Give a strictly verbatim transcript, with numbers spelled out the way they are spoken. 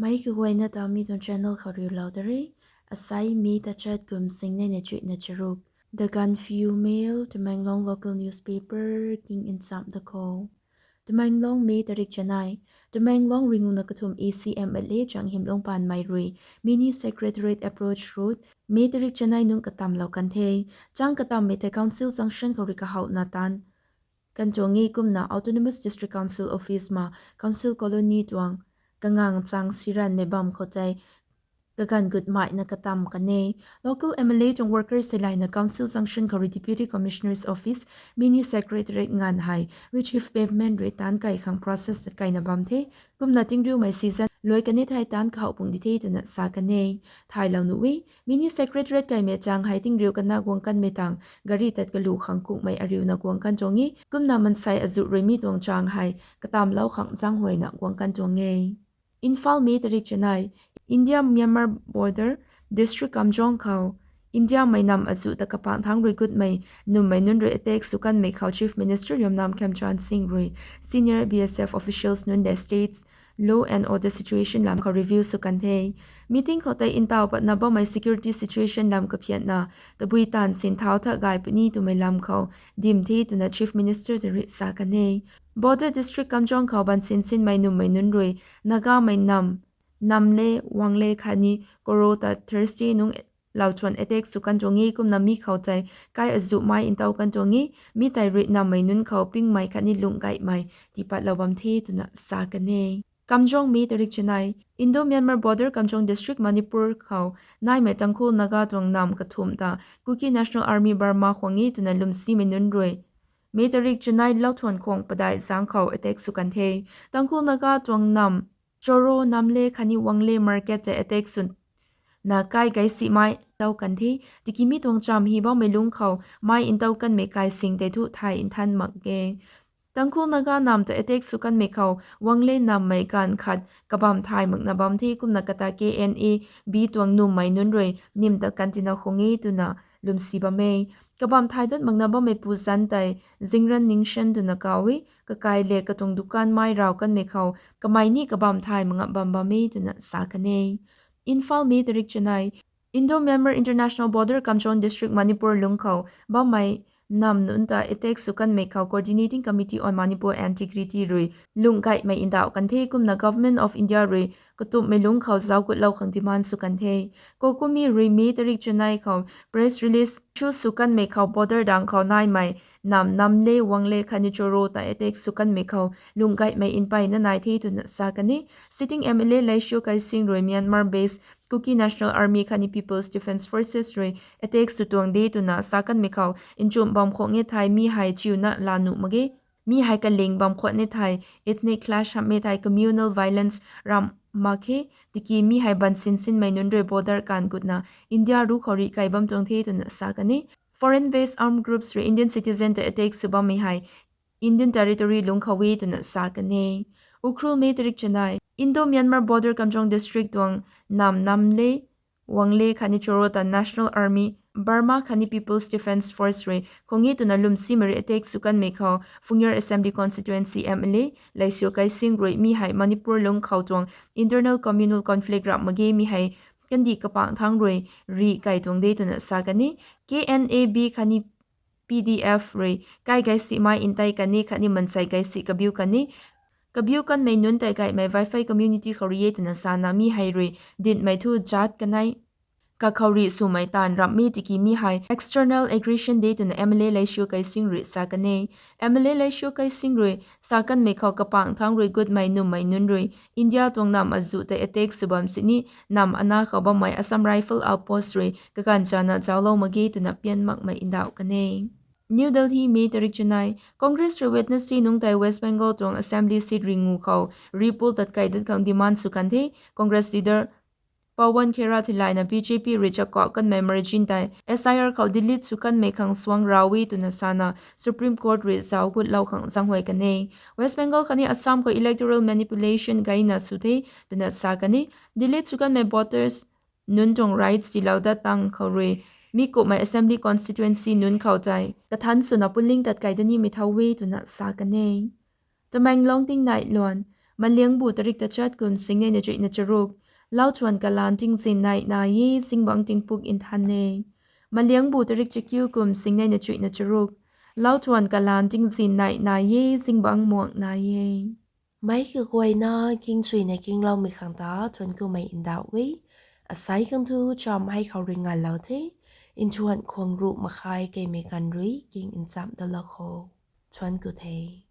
Ai kaguayna ta mi tuang channel khou riulou ta re. Asai May tachat kum singnei na chuihna charuk. The Gaanphiu Mail, Tamenglong local newspaper king nchamh da khou. Tamenglong, May tarik chanei. Tamenglong ringuna kathumh A C M L A Changhemlung Panmei rui Mini Secretariat approach road May tarik chanei nungc katamlou kan the. Chang katammei tei Council Junction khou rui kahouhna taanv kan tuang e kumna Autonomous District Council office ma Council Colony tuang kangang chang siranmei bam khou tei kaganv gut maina katam kan e. Local M L A tuang workers hei layna Council Junction khou rui Deputy Commissioner's office, Mini Secretariat nganv hei repave pavement rui taanv kai khang process kaina bam the. Kumna tingriumei season luai kan e thei taanv kahouh pung di the twna sa kan e. Thaylou nuh e, Mini Secretariat kaimei chang hei tingriu kana guang kanmei tang gari tat kalu khang kukmei ariuna guang kan tuang e. Kumna mansei azuh rui mi tuang chang hei katamlou khang zaenghuayna guang kan tuang e. Imphal, May tarik chanei. India-Myanmar border district Kamjong khou Indiamei nam azuh ta kapangc thangc rui gutmei nummei nunc rui attack sw kanmei khou Chief Minister Yumnam Khemchand Singh rui senior B S F officials nunc le states law and order situation lam khou review sw kan the. Meeting khou tei ntaw patna bammei security situation lam kaphiatna tabui taanv sinthau tha gay puni twmei lam khou dim the twna Chief Minister ta rui sa kan e. Border district Kamjong khou bansin sinmei nummei nunc rui Nagamei nam Namle, Wangle khatni Koro ta Thursday nungc lauchuan attack sw kan tuang e kumna mi khou tei kai azuh mai ntaw kan tuang e. Mi tei rui nammei nunc khou pingmei khatni lungh gaymei tiipatlou bam the twna sa kan e. Kamjong, May tarik chanei. Indo-Myanmar border Kamjong district Manipur khou naimei Tangkhul Naga tuang nam kathumh ta Kuki National Army Burma khwang e twna lwmsimei nunc rui May tarik chanei lauchuan khwang padeih zaeng khou attack sw kan the. Tangkhul Naga tuang nam Choro, Namle khatni Wangle market tei attack swna kai gaisi mai ntaw kan the. Tiki mi tuang cham hi bammei lungc khou mai ntaw kanmei kaising tei thu thay nthan mak e. Tangkhul Naga nam ta attack sw kanmei khou Wangle nammei ganv khat kabamv thay makna bam the kumna kata K N A B tuang nummei nunc rui nim ta kan tina khwang e twna lwmsi bam e. Kabamv thay dat makna bammeipu zanc tei Zingran Ningshen twna kaw e. Kakai le katuang dukan mai raw kanmei khou kamei ni kabamv thay mak nga bam bam e twna sa kan e. Imphal, May tarik chanei. Indo-Myanmar International Border Kamjong District, Manipur lungc khou bammei nam nunc ta attack sw kanmei khou Coordinating Committee on Manipur Integrity rui lungh gaymei ndauh kan the kumna Government of India rui katumhmei lungc khou zauc gutlou khang demand sw kan the. COCOMI rui May tarik chanei khou press release issue sw kanmei khou border dang khou naimei nam Namle, Wangle khatni Choro ta attack sw kanmei khou lungh gaymei mpeyna nai the twna sa kan e. Sitting M L A Laishiu Kaising rui Myanmar based Kuki National Army khatni People's Defence Forces rui attack sw tuang de twna sa kanmei khou nchumh bam khwang e thei mi hei chiuna laa nuh mak ge. Mi hei kaling bam khwan e thei ethnic clash hamh e thei communal violence ramh mak khe. Tiki mi hei bansin sinmei nunc rui border kan gutna India ruc khou rih kai bam tuang the twna sa kan e. Foreign based armed groups rui Indian citizen ta attack sw bammei hei Indian territory lungc khou e twna sa kan e. Ukhrul, May tarik chanei. Indo-Myanmar border Kamjong district tuang nam Namle, Wangle khatni Choro ta National Army Burma khatni People's Defence Force rui khwang e twna lwmsimei rui attack sw kanmei khou Phungyar Assembly Constituency M L A Laishiu Kaising rui mi hei Manipur lungc khou tuang internal communal conflict ramh mak ge, mi hei kandih kapangc thangc rui rih kai tuang de twna sa kan e. K N A B khatni P D F rui kai gaisi mai ntei kan e khatni mansei gaisi kabiu kan e. Kabiu kanmei nunc tei gaymei Vaiphei community khou rui e twna sana mi hei rui dinhmei thu jat kanei kakhou rih swmei taanv ramh e tiki mi hei external aggression de twna M L A Laishiu Kaising rui sa kan e. M L A Laishiu Kaising rui sa kanmei khou kapangc thangc rui gutmei nummei nunc rui India tuang nam azuh tei attack sw bam sini nam ana khou bammei Assam Rifle outpost rui kaganv chana zauclou mak ge twna pian makmei ndauh kan e. New Delhi, May tarik chanei. Congress rui Wednesday nungc tei West Bengal tuang Assembly seat ringu khou repoll tat kai dat khang demand sw kan the. Congress leader Pawan Khera thilayna B J P rui chakauh kanmei margin tei S I R khou delete sw kanmei khang suang raw e twna sana Supreme Court rui zauc gutlou khang zaenghuay kan e. West Bengal khatni Assam khou electoral manipulation gayna sw the twna sa kan e. Delete sw kanmei voters nunc tuang rights tiilou dat tang khou rui mi kumhmei Assembly constituency nunc khou tei kathanc swna polling tat kai da nimei thau e twna sa kan e. Tamenglong tingnai luan. Maliangbu tarik tachat kum singnei na chuihna charuk, lauchuan kalaan tingzin nai nai e, zingbangc tingpuk nthan e. Maliangbu tarik chakiu kum singnei na chuihna charuk, lauchuan kalaan tingzin nai nai e, zingbangc muang nai e. Meic kaguayna kingchuina kingloumei khang ta thuanc kumei ndauh e. Asei khang thu cham hei khou rui nganlou the. Nthuan khwang ruh makhai keimei ganv rui king nchamh dalou kho. Thuanc ku the.